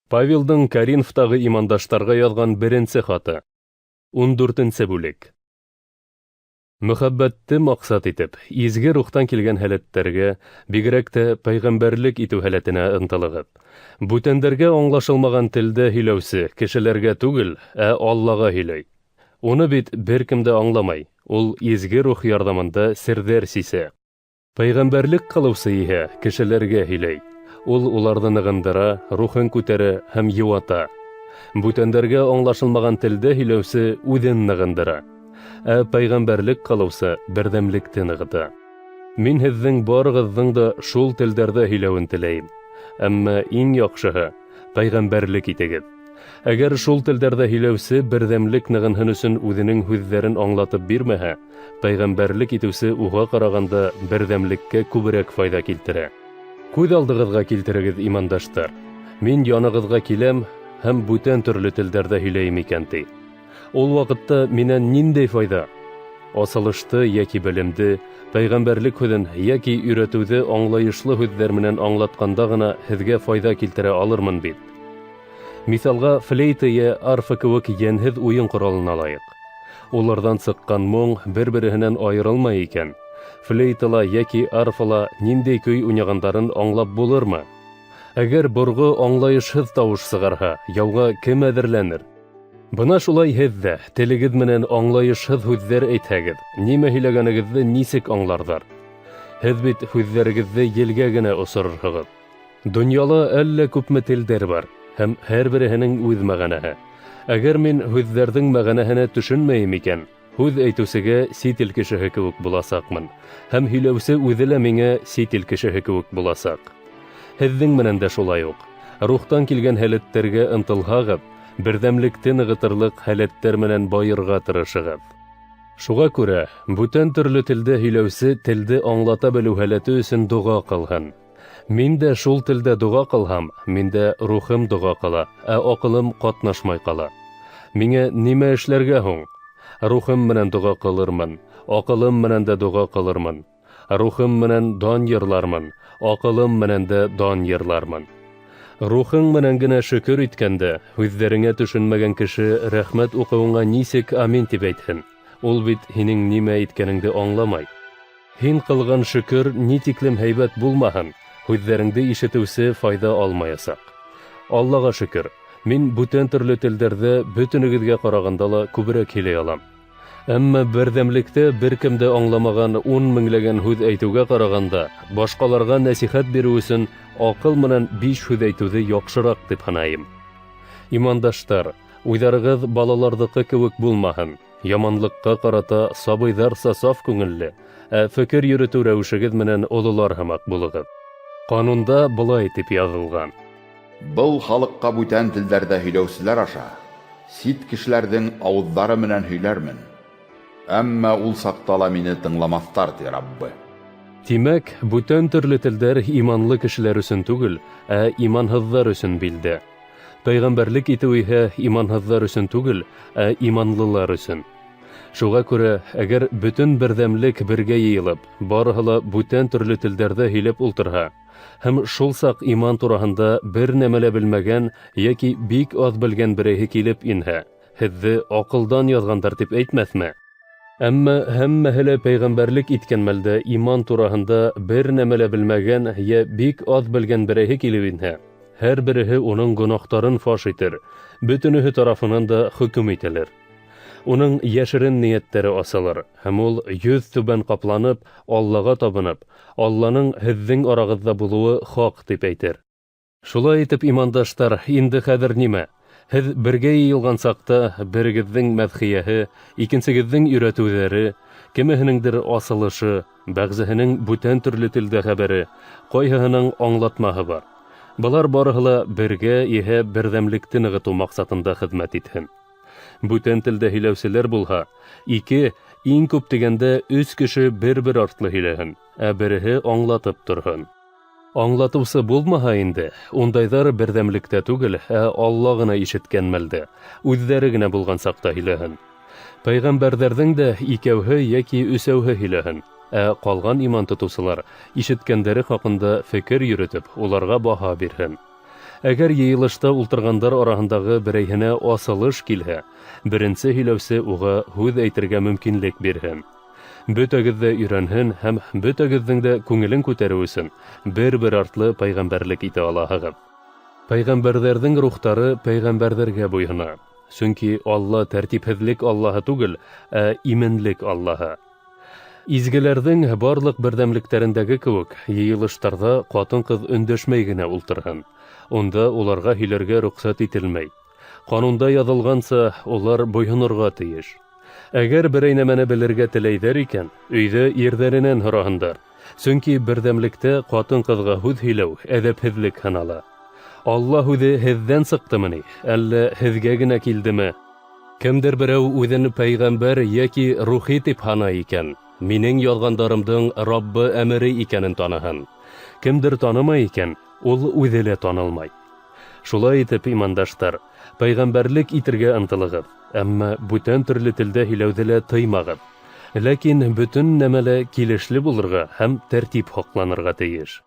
Павелдың Коринфтағы имандаштарға яҙған беренсе хаты. 14-нсе бүлек. Мөхәббәтте маҡсат итеп, изге рухтан килгән һәләттәргә, бигерәк тә пәйғәмбәрлек итеү һәләтенә ынтылығыҙ. Бүтәндәргә аңлашылмаған телдә һөйләүсе кешеләргә түгел, ә Аллаға һөйләй. Уны бит бер кем дә аңламай, ул изге рух ярҙамында серҙәр сисә. Пәйғәмбәрлек ҡылыусы иһә кешеләргә һөйләй. Ул уларҙы нығындыра, рухын күтәрә һәм йыуата. Бүтәндәргә аңлашылмаған телдә һөйләүсе үҙен нығындыра. Ә пәйғәмбәрлек ҡылыусы берҙәмлекте нығыта. Мин һеҙҙең барығыҙҙың да шул телдәрҙә һөйләүен теләйем. Әммә иң яҡшыһы пәйғәмбәрлек итегеҙ. Әгәр шул телдәрҙә һөйләүсе берҙәмлек нығынһын өсөн үҙенең һүҙҙәрен аңлатып бирмәһә, пәйғәмбәрлек итеүсе уға ҡарағанда берҙәмлеккә күберәк файҙа килтерә. Күҙ алдығыҙға килтерегеҙ, имандаштар. Мин янығыҙға киләм һәм бүтән төрлө телдәрҙә һөйләйем икән, ти. Ул ваҡытта минән ниндәй файҙа? Асылышты йәки белемде, пәйғәмбәрлек һүҙен йәки өйрәтеүҙе аңлайышлы һүҙҙәр менән аңлатҡанда ғына һеҙгә файҙа килтерә алырмын бит. Миҫалға флейта йә арфа кеүек йәнһеҙ уйын ҡоралын алайыҡ. Уларҙан сыҡҡан моң бер-береһенән айырылмай икән, флейтала йәки арфала ниндәй көй уйнағандарын аңлап булырмы? Әгәр борғо аңлайышһыҙ тауыш сығарһа, яуға кем әҙерләнер? Бына шулай һеҙ ҙә телегеҙ менән аңлайышһыҙ һүҙҙәр әйтһәгеҙ, нимә һөйләгәнегеҙҙе нисек аңларҙар? Һеҙ бит һүҙҙәрегеҙҙе елгә генә осорорһоғоҙ. Донъяла әллә күпме телдәр бар, һәм һәр береһенең үҙ мәғәнәһе. Әгәр мин һүҙҙәрҙең мәғәнәһенә төшөнмәйем икән, һүҙ әйтеүсегә сит ил кешеһе кеүек буласаҡмын, һәм һөйләүсе үҙе лә миңә сит ил кешеһе кеүек буласаҡ. Һеҙҙең менән дә шулай уҡ. Рухтан килгән һәләттәргә ынтылһағыҙ, берҙәмлекте нығытырлыҡ һәләттәр менән байырға тырышығыҙ. Шуға күрә, бүтән төрлө телдә һөйләүсе телде аңлата белеү һәләте өсөн доға ҡылһын. Мин дә шул телдә доға ҡылһам, миндә рухым доға ҡыла, ә аҡылым ҡатнашмай ҡала. Миңә нимә эшләргә һуң? Рухым менән доға ҡылырмын, аҡылым менән дә доға ҡылырмын. Рухым менән дан йырлармын, аҡылым менән дә дан йырлармын. Рухың менән генә шөкөр иткәндә, һүҙҙәреңә төшөнмәгән кеше рәхмәт уҡыуыңа нисек амин тип әйтһен? Ул бит һинең нимә әйткәнеңде аңламай. Һин ҡылған шөкөр ни тиклем һәйбәт булмаһын, һүҙҙәреңде ишетеүсе файҙа алмаясаҡ. Аллаға шөкөр, мин бүтән төрлө телдәрҙә бөтөнөгөҙгә ҡарағанда ла күберәк һөйләй алам. Әммә берҙәмлектә бер кем дә аңламаған ун меңләгән һүҙ әйтеүгә ҡарағанда, башҡаларға нәсихәт биреү өсөн аҡыл менән биш һүҙ әйтеүҙе яҡшыраҡ тип һанайым. Имандаштар, уйҙарығыҙ балаларҙыҡы кеүек булмаһын. Яманлыҡҡа ҡарата сабыйҙарса саф күңелле, ә фекер йөрөтөү рәүешегеҙ менән ололар һымаҡ булығыҙ. Ҡанунда былай тип яҙылған: Был халыҡҡа бүтән телдәрҙә һөйләүселәр аша сит кешеләрҙең ауыҙҙары менән һөйләрмен. Әммә ул саҡта ла мине тыңламаҫтар, ти Раббы. Тимәк, бүтән төрлө телдәр иманлы кешеләр өсөн түгел, ә иманһыҙҙар өсөн билдә. Пәйғәмбәрлек итеү иһә иманһыҙҙар өсөн түгел, ә иманлылар өсөн. Шуға күрә, әгәр бөтөн берҙәмлек бергә йыйылып, барыһы ла бүтән төрлө телдәрҙә һөйләп ултырһа, һәм шул саҡ иман тураһында бер нәмә лә белмәгән йәки бик аҙ белгән берәйһе килеп инһә, һеҙҙе аҡылдан яҙғандар тип әйтмәҫме? Әммә һәммәһе лә пәйғәмбәрлек иткән мәлдә иман тураһында бер нәмә лә белмәгән йә бик аҙ белгән берәйһе килеп инһә, һәр береһе уның гонаһтарын фаш итер, бөтөнөһө тарафынан да хөкөм ителер. Уның йәшерен ниәттәре асылыр, һәм ул йөҙ түбән ҡапланып, Аллаға табынып, Алланың һеҙҙең арағыҙҙа булыуы хаҡ тип әйтер. Шулай итеп, имандаштар, инде хәҙер нимә? Һеҙ бергә йыйылған саҡта берегеҙҙең мәҙхиәһе, икенсегеҙҙең өйрәтеүҙәре, кемеһенеңдер асылышы, бәғзеһенең бүтән төрлө телдә хәбәре, ҡайһыһының аңлатмаһы бар. Былар барыһы ла бергә иһә берҙәмлекте нығытыу маҡсатында хеҙмәт итһен. Бүтән телдә һөйләүселәр булһа, ике, иң күп тигәндә өс кеше бер-бер артлы һөйләһен, ә береһе аңлатып торһон. Аңлатыусы булмаһа инде, ундайҙар берҙәмлектә түгел, ә Алла ғына ишеткән мәлдә, үҙҙәре генә булған саҡта һөйләһен. Пәйғәмбәрҙәрҙең дә икәүһе йәки өсәүһе һөйләһен, ә ҡалған иман тотоусылар ишеткәндәре хаҡында фекер йөрөтөп, уларға баһа бирһен. Әгәр йыйылышта ултырғандар араһындағы берәйһенә асылыш килһә, беренсе һөйләүсе уға һүҙ әйтергә мөмкинлек бирһен. Бөтәгеҙ ҙә өйрәнһен һәм бөтәгеҙҙең дә күңелен күтәреү өсөн бер-бер артлы пәйғәмбәрлек итә алаһығыҙ. Пәйғәмбәрҙәрҙең рухтары пәйғәмбәрҙәргә буйһона. Сөнки Алла тәртипһеҙлек Аллаһы түгел, ә именлек Аллаһы. Изгеләрҙең барлыҡ берҙәмлектәрендәге кеүек, йыйылыштарҙа ҡатын-ҡыҙ өндәшмәй генә ултырһын. Унда уларға һөйләргә рөхсәт ителмәй. Ҡанунда яҙылғанса, улар буйһонорға тейеш. Әгәр берәй нәмәне белергә теләйҙәр икән, өйҙә ирҙәренән һораһындар. Сөнки берҙәмлектә ҡатын-ҡыҙға һүҙ һөйләү әҙәпһеҙлек һанала. Алла һүҙе һеҙҙән сыҡтымы ни, әллә һеҙгә генә килдеме? Кемдер берәү үҙен пәйғәмбәр йәки рухи тип һанай икән, минең яҙғандарымдың Раббы әмере икәнен таныһын. Кемдер танымай икән, ул үҙе лә танылмай. Шулай итеп, имандаштар, пәйғәмбәрлек итергә ынтылығыҙ, әммә бүтән төрлө телдә һөйләүҙе лә тыймағыҙ. Ләкин бөтөн нәмә лә килешле булырға һәм тәртип һаҡланырға тейеш.